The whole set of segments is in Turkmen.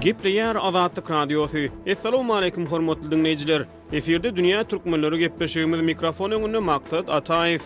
Gepleýär Azatlyk Radiosy. Essalawmaleýkim hormatly diňleýjiler! Efirde dünýä türkmenleri gepleşigimiz mikrofon öňünde Maksat Ataýew.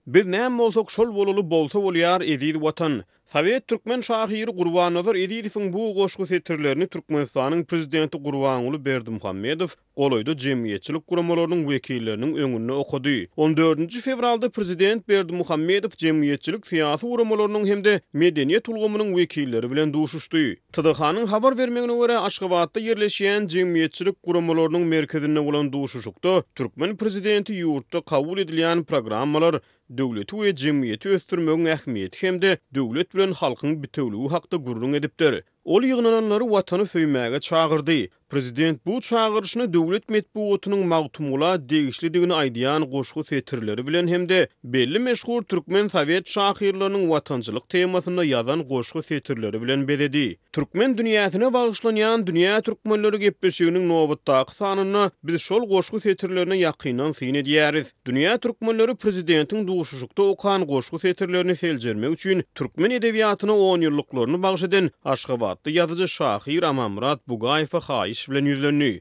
Biz näme bolsak şol bolaly bolsa bolýar eziz watan. Sowet türkmen şahyry Gurbannazar Ezizowyň bu goşgy setirlerini Türkmenistanyň Prezidenti Gurbanguly Berdimuhamedow golaýda jemgyýetçilik guramalarynyň wekilleriniň öňünde okady. On dördünji fewralda prezident Berdimuhamedow jemgyýetçilik-syýasy guramalarynyň hem-de medeniýet ulgamynyň wekilleri bilen duşuşdy. TDH-nyň habar bermegine görä, Aşgabatda ýerleşýän jemgyýetçilik guramalarynyň merkezinde bolan duşuşykda türkmen prezidenti ýurtda kabul edilýän programmalar, döwleti we jemgyýeti ösdürmegiň ähmiýeti hem-de döwlet bilen halkyň bitewligi hakda gürrüň edipdir. Ol ýygnananlary Watany söýmäge çagyrdy. Prezident bu çagyryşyny döwlet metbugatynyň Magtymgula degişlidigini aýdýan goşgy setirleri bilen hem-de belli meşhur türkmen sowet şahyrlarynyň watançylyk temasynda ýazan goşgy setirleri bilen bezedi. Türkmen dünýäsine bagyşlanýan Dünýä türkmenleri gepleşiginiň nobatdaky sanynda biz şol goşgy setirlerine ýakyndan syn edýäris. Dünýä türkmenleri prezidentiň duşuşykda okan goşgy setirlerini seljermek üçin türkmen edebiýatyna onýyllyklaryny bagyş eden aşgabatly ýazyjy-şahyr Amanmyrat Bugaýewe haýyş bilen ýüzlendi.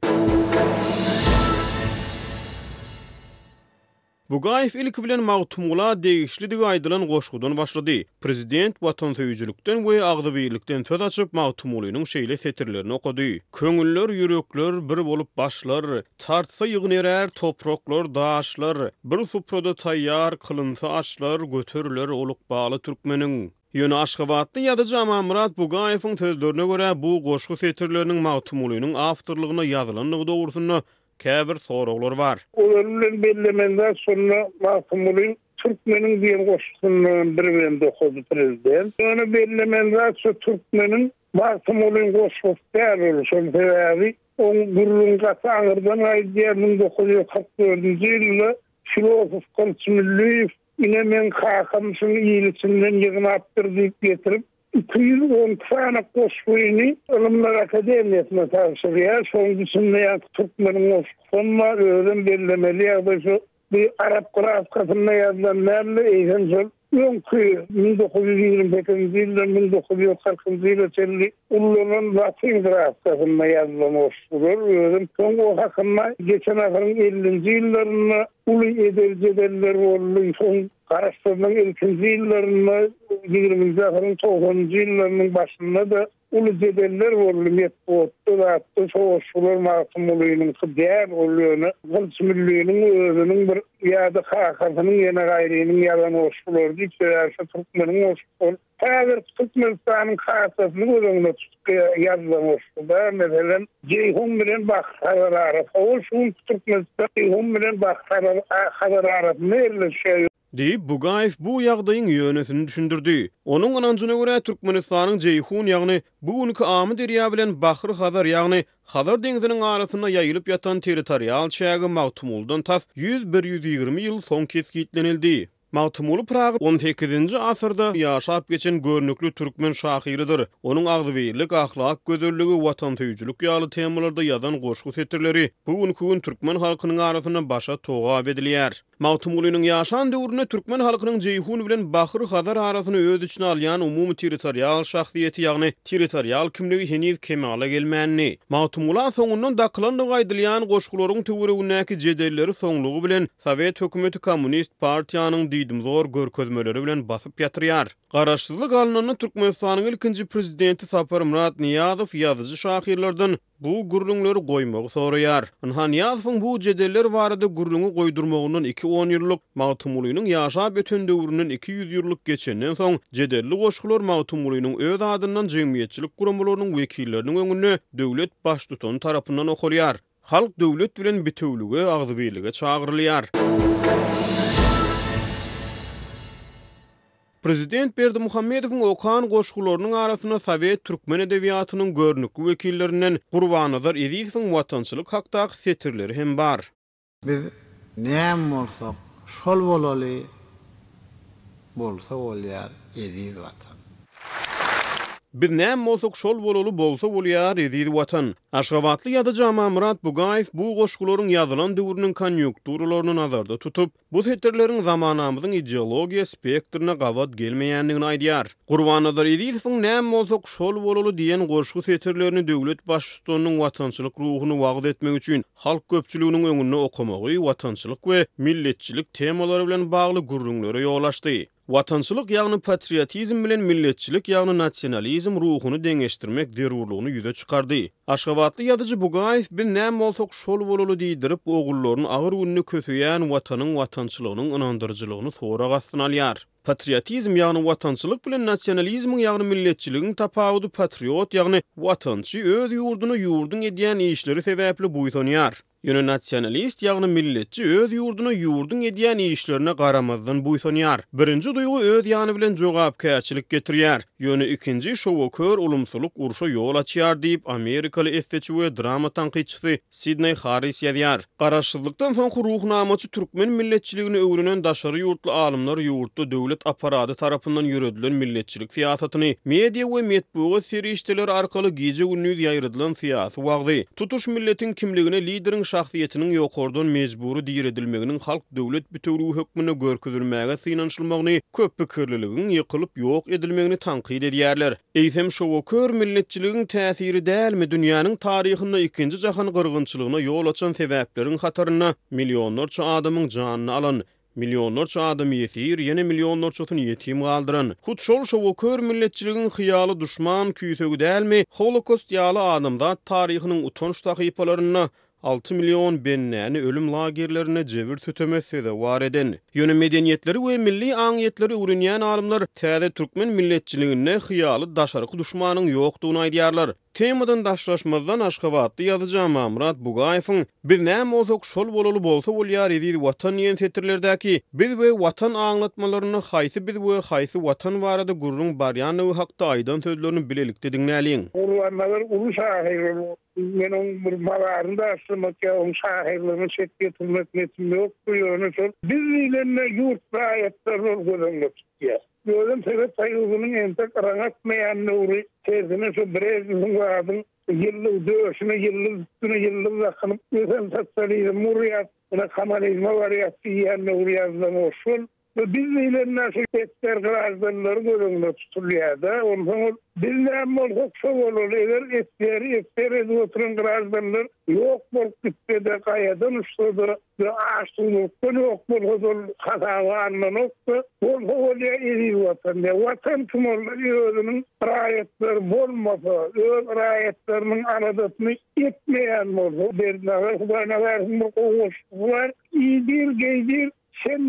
Bugaýew ilki bilen Magtymgula degişlidigi aýdylan goşgudan başlady. Prezident watansöýüjilikden we agzybirlikden söz açyp, Magtymgulynyň şeýle setirlerini okady, Köňüller, ýürekler bir bolup başlar, Tartsa ýygyn erär topraklar, daşlar, Bir suprada taýýar kylynsa aşlar, Göteriler ol ykbaly türkmeniň. Ýöne aşgabatly ýazyjy Amanmyrat Bugaýewiň sözlerine görä, bu goşgy setirleriniň Magtymgulynyň awtorlygynda ýazylandygy dogrusynda käbir soraglar bar. Ozaly bilen bellemeli zat şonda Magtymgulyň Türkmeniň diýen goşgusyndanam bir bent okady prezident. Ýöne bellemeli zat şu Türkmeniň Magtymgulyň goşgusy däl ol, şol sebäbi oň gürrüňi gaty aňyrdan gaýdýar, 1944-nji ýylda filosof Gylyç Mülliýew ine meň kakam şuny il içinden ýygnapdyr diýip getirip, 212 sany goşgyny Ylymlar akademiýasyna tabşyrýar, şonuň içinde ýaňky türkmeniň goşgusam bar, özem bellemeli ýagdaý şu Bu arap grafkasynda ýazylan däldi, eýsem şol öňki 1928-nji ýyldan 1940-njy ýyla çenli ullanan latyn grafkasynda ýazylan goşgular. Özem soň o hakynda geçen asyryň ellinji ýyllarynda uly edebi jedeller boldy. Soň Garaşsyzlygyň ilkinji ýyllarynda, ýigriminji asyryň togsanynjy ýyllarynyň başynda-da Uly jedeller boldy metbugatda zatda şo goşgular Magtymgulynyňky däl ol ýöne Gylyç Mülliniň özüniň bir ýa-da kakasynyň ýene gaýrynyň ýazan goşgulary diýip sebäbi şo türkmeniň goşgusy ol häzirki Türkmenistanyň kartasyny göz öňüne tutup ýazylan goşgy da meselem Jeýhun bilen Bahry Hazar arasy ol şu günki Türkmenistan Jeýhun bilen Bahry Hazar arasynda ýerleşýär. Diýip, Bugaýew bu ýagdaýyň ýönesini düşündirdi. Onuň ynanjyna görä, Türkmenistanyň Jeýhun, ýagny bu günki Amyderýa bilen Bahry Hazar, ýagny Hazar deňziniň arasynda ýaýylyp ýatan territorial çägi Magtymgulydan tas 101 120 ýyl soň kesgitlenildi. Magtymguly Pyragy on sekizinji asyrda ýaşap geçen görnükli türkmen şahyrydyr. Onuň agzybirlik, ahlak gözelligi, watansöýüjilik ýaly temalarda ýazan goşgy setirleri bu günki gün türkmen halkynyň arasynda başa togap edilýär. Magtymgulynyň ýaşan döwründe türkmen halkynyň Jeýhun bilen Bahry Hazar arasyny öz içine alýan umumy territorial şahsyýeti, ýagny territorial kimligi heniz kemala gelmändi. Magtymgula soňundan dakylandygy aýdylýan goşgularyň töweregindäki jedelleri soňlugy bilen sowet hökümeti kommunist partiýanyň diýdimzor görkezmeleri bilen basyp ýatyrýar. Garaşsyzlyk alnanda Türkmenistanyň ilkinji prezidenti Saparmyrat Nyýazow ýazyjy-şahyrlardan Bu gürrüňleri goýmagy soraýar. Ynha, Nyýazowyň bu jedeller barada gürrüňi goýdurmagyndan iki onýyllyk, Magtymgulynyň ýaşap öten döwründen iki ýüzýyllyk geçenden soň, jedelli goşgular Magtymgulynyň öz adyndan jemgyýetçilik guramalarynyň wekilleriniň öňünde döwlet Baştutany tarapyndan okalýar. Halk döwlet bilen bitewülige, agzybirlige çagyrylýar. Prezident Berdimuhamedowyň okan goşgularynyň arasynda sowet türkmen edebiýatynyň görnükli wekillerinden Gurbannazar Ezizowyň watançylyk hakdaky setirleri hem bar. Biz näme bolsak, şol bolaly, bolsa bolýar eziz Watan. Biz näme bolsak şol bolaly bolsa bolýar eziz Watan. Aşgabatly ýazyjy Amanmyrat Bugaýew bu goşgularyň ýazylan döwrüniň konýunkturalaryny nazarda tutup, bu setirleriň zamanamyzyň ideologiýa spektrine gabat gelmeýändigini aýdýar. Gurbannazar Ezizowyň Näme bolsak şol bolaly diýen goşgy setirlerini döwlet Baştutanynyň watançylyk ruhuny wagyz etmek üçin halk köpçüliginiň öňünde okamagy watançylyk we milletçilik temalary bilen bagly gürrüňlere ýol açdy. Watançylyk, ýagny patriotizm bilen milletçilik, ýagny nasionalizm ruhuny deňeşdirmek zerurlygyny ýüze çykardy. Aşgabatly ýazyjy Bugaýew Biz näme bolsak şol bolaly diýdirip, ogullaryny agyr günde köseýän Watanyň watançylygynyň ynandyryjylygyny sorag astyna alýar. Patriotizm, ýagny watançylyk bilen nasionalizmiň, ýagny milletçiligiň tapawudy patriot, ýagny watançy öz ýurduna ýurduň edýän işleri sebäpli buýsanýar. Ýöne nasionalist, ýagny milletçi öz ýurduna ýurduň edýän işlerine garamazdan buýsanýar. Birinji duýgy öz ýany bilen jogapkärçilik getirýär. Ýöne ikinji şowakör ulumsylyk urşa ýol açýar diýip, amerikaly esseçi we drama tankytçysy Sidneý Harris ýazýar. Garaşsyzlykdan soňky ruhnamaçy türkmen milletçiligini öwrenen daşary ýurtly alymlar ýurtda döwlet apparady tarapyndan ýöredilen milletçilik syýasatyny, media we metbugat serişdeleri arkaly gije-gündiz ýaýradylan syýasy wagzy, Tutuş milletiň kimligine lideriň şahsyýetiniň ýokardan mejbury diredilmeginiň halk-döwlet bitewligi hökmünde görkezilmäge synanyşylmagyny, köppikirliligiň ýykylyp ýok edilmegini tankyt edýärler. Eýsem şowakör milletçiligiň täsiri dälmi dünýäniň taryhynda ikinji jahan gyrgynçylygyna ýol açan sebäpleriň hatarynda millionlarça adamyň janyny alan, Millionlarça adamy ýesir, ýene millionlarçasyny ýetim galdyran, hut şol şowakör milletçiligiň hyýaly duşman küýsegi dälmi, Holokost ýaly adamzat taryhynyň utanç sahypalarynda 6 million bendäni ölüm lagerlerinde jebir-süteme sezewar eden? Ýöne medeniýetleri we milli aňyýetleri öwrenýän alymlar täze türkmen milletçiliginde hyýaly daşarky duşmanyň ýokdugyny aýdýarlar. Temadan daşlaşmazdan aşgabatly ýazyjy Amanmyrat Bugaýewiň Biz näme bolsak şol bolaly bolsa bolýar eziz Watan diýen setirlerdäki biz we Watan aňlatmalarynda haýsy biz we haýsy Watan barada gürrüň barýandygy hakda aýdan sözlerini bilelikde diňläliň. Gurbannazar uly şahyr ol. Men oň bir mazaryny daşlamak ýa oň şahyrlygyna şek ýetirmek netim ýokdur ýöne şol biz diýlende ýurt raýatlaryny ol göz öňünde tutýar. Özem Sowet Soýuzynyň entek yraň atmaýan döwri, tersine şo Brežnewiň zadyň ýyldyz döşüne ýyldyz üstüne ýyldyz dakynyp, ösen sosializm gurýas, ine kommunizme barýas diýýän döwri ýazylan goşgy ol. We biz diýlende şu esger graždanlary göz öňünde tutulýar-da. Onsoň ol biz näme bolsak şo bolaly, eger esgeri esger edip oturan graždanlar ýok bolup gitse-de, gaýadan uçsa-da, We aç-suwsuzlykdan ýok bolsa-da ol hasaba alnanokdy. Bolsa bolýar eziz Watan diýýär. Watan kim ol özüniň raýatlary bolmasa, öz raýatlarynyň aladasyny etmeýän bolsa. Berdinazar Hudaýnazarowyň bir gowy goşgusy bar. Iýdir, geýdir, sen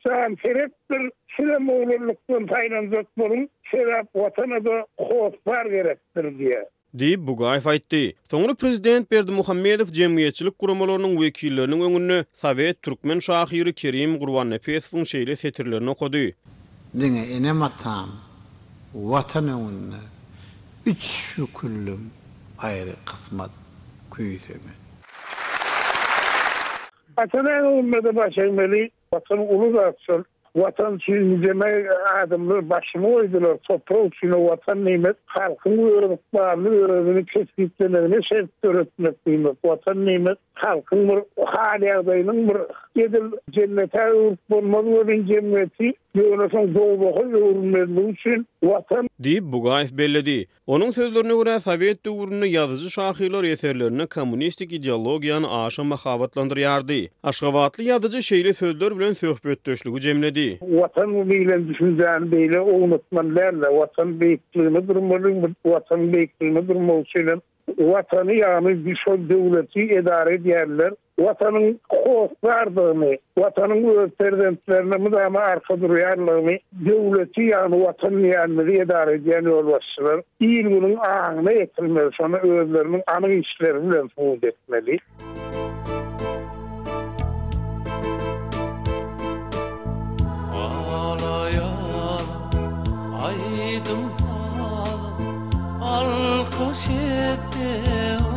jan seretdir, sizem oglanlykdan saýlanjak boluň, sebäp Watana-da hossar gerekdir diýýär. Diýip, Bugaýew aýtdy. Soňra prezident Berdimuhamedow jemgyýetçilik guramalarynyň wekilleriniň öňünde sowet türkmen şahyry Kerim Gurbannepesowyň şeýle setirlerini okady. Diňe enem-atam, Watan öňünde üç büküldim aýry kysmat küýsemen. Ata-enäň öňünde-de baş egmeli. Watan uly zat şol Watan üçin nijeme adamlar başyny goýdular toprak üçin o Watan diýmek halkyň öz ykbalyny özüni kesgitlemegine şert döretmek diýmek Watan diýmek halkyň bir hal ýagdaýynyň bir edil jennete öwrüp bolmaz welin jemgyýeti ýöne şoň dowzaha öwrülmezligi üçin Watan Diýip, Bugaýew belledi. Onuň sözlerine görä, sowet döwründe ýazyjy-şahyrlar eserlerinde kommunistik ideologiýany aşa mahabatlandyrýardy. Aşgabatly ýazyjy şeýle sözler bilen söhbetdeşligi jemledi. Watan diýlen düşünjäni beýle ownatmaly däl-de, Watan beýikligine durmaly, Watanyň beýikligine durmak üçin hem Watany, ýagny şol döwleti edara edýänler Watanyň hossardygyny, Watanyň öz perzentlerine mydama arka durýanlygyny döwleti, ýagny Watan diýýänimizi edara edýän ýolbaşçylar il-günüň aňyna ýetirmeli, şony özleriniň anyk işleri bilen subut etmeli. Alaýalyň aýdym-sazym, alkyş etseň.